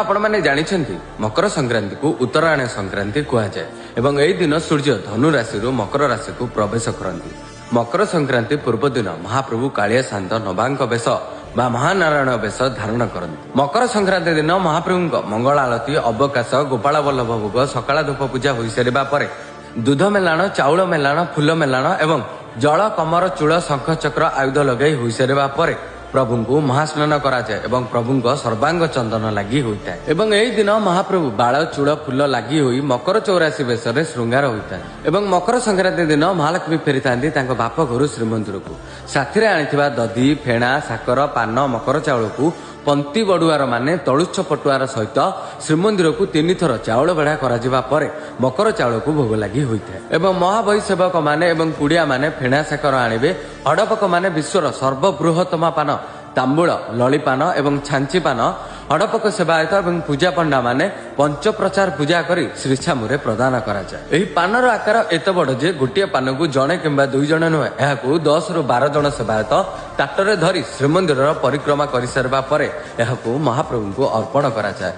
ଆପଣମାନେ ଜାଣିଛନ୍ତି, ମକର ସଂକ୍ରାନ୍ତିକୁ ଉତ୍ତରାୟଣ ସଂକ୍ରାନ୍ତି କୁହାଯାଏ ଏବଂ ଏହି ଦିନ ସୂର୍ଯ୍ୟ ଧନୁ ରାଶିରୁ ମକର ରାଶିକୁ ପ୍ରବେଶ କରନ୍ତି। ମକର ସଂକ୍ରାନ୍ତି ପୂର୍ବଦିନ ମହାପ୍ରଭୁ କାଳିଆ ସାଆନ୍ତ ନବାଙ୍କ ବେଶ ବା ମହାନାରାୟଣ ବେଶ ଧାରଣ କରନ୍ତି। ମକର ସଂକ୍ରାନ୍ତି ଦିନ ମହାପ୍ରଭୁଙ୍କ ମଙ୍ଗଳ ଆଳତୀ, ଅବକାଶ, ଗୋପାଳ ବଲ୍ଲଭ ଭୋଗ, ସକାଳ ଧୂପ ପୂଜା ହୋଇସାରିବା ପରେ ଦୁଧ ମେଲାଣ, ଚାଉଳ ମେଲାଣ, ଫୁଲ ମେଲାଣ ଏବଂ ଜଳ, କମର, ଚୂଳ, ଶଙ୍ଖ, ଚକ୍ର, ଆୟୁଧ ଲଗାଇ ହୋଇସାରିବା ପରେ ପ୍ରଭୁଙ୍କୁ ମହାସ୍ନାନ କରାଯାଏ ଏବଂ ପ୍ରଭୁଙ୍କ ସର୍ବାଙ୍ଗ ଚନ୍ଦନ ଲାଗି ହୋଇଥାଏ। ଏବଂ ଏହି ଦିନ ମହାପ୍ରଭୁ ବାଳ, ଚୂଳ, ଫୁଲ ଲାଗି ହୋଇ ମକର 84 ବେଶରେ ଶୃଙ୍ଗାର ହୋଇଥାଏ। ଏବଂ ମକର ସଂକ୍ରାନ୍ତି ଦିନ ମହାଲକ୍ଷ୍ମୀ ଫେରିଥାନ୍ତି ତାଙ୍କ ବାପ ଘରୁ ଶ୍ରୀମନ୍ଦିରକୁ। ସାଥିରେ ଆଣିଥିବା ଦଧି, ଫେଣା, ସାକର, ପାନ, ମକର ଚାଉଳକୁ ପନ୍ତି ବଡୁଆର ମାନେ ତଳୁଚ୍ଛ ପଟୁଆର ସହିତ ଶ୍ରୀମନ୍ଦିରକୁ ତିନିଥର ଚାଉଳ ବେଢା କରାଯିବା ପରେ ମକର ଚାଉଳକୁ ଭୋଗ ଲାଗି ହୋଇଥାଏ। ଏବଂ ମହାବହି ସେବକ ମାନେ ଏବଂ କୁଡିଆ ମାନେ ଫେଣା ସାକର ଆଣିବେ। ହଡପକ ମାନେ ବିଶ୍ୱର ସର୍ବବୃହତ୍ତମ ପାନ ତାମ୍ବୁଳ, ଲଳିପାନ ଏବଂ ଛାଞ୍ଚି ପାନ ହଡପକ ସେବାୟତ ଏବଂ ପୂଜା ପଣ୍ଡା ମାନେ ପଞ୍ଚପ୍ରଚାର ପୂଜା କରି ଶ୍ରୀଛାମୁରେ ପ୍ରଦାନ କରାଯାଏ। ଏହି ପାନର ଆକାର ଏତେ ବଡ ଯେ ଗୋଟିଏ ପାନକୁ ଜଣେ କିମ୍ବା ଦୁଇ ଜଣ ନୁହେଁ, ଏହାକୁ 10ରୁ 12 ଜଣ ସେବାୟତ ତାଟରେ ଧରି ଶ୍ରୀମନ୍ଦିରର ପରିକ୍ରମା କରିସାରିବା ପରେ ଏହାକୁ ମହାପ୍ରଭୁଙ୍କୁ ଅର୍ପଣ କରାଯାଏ।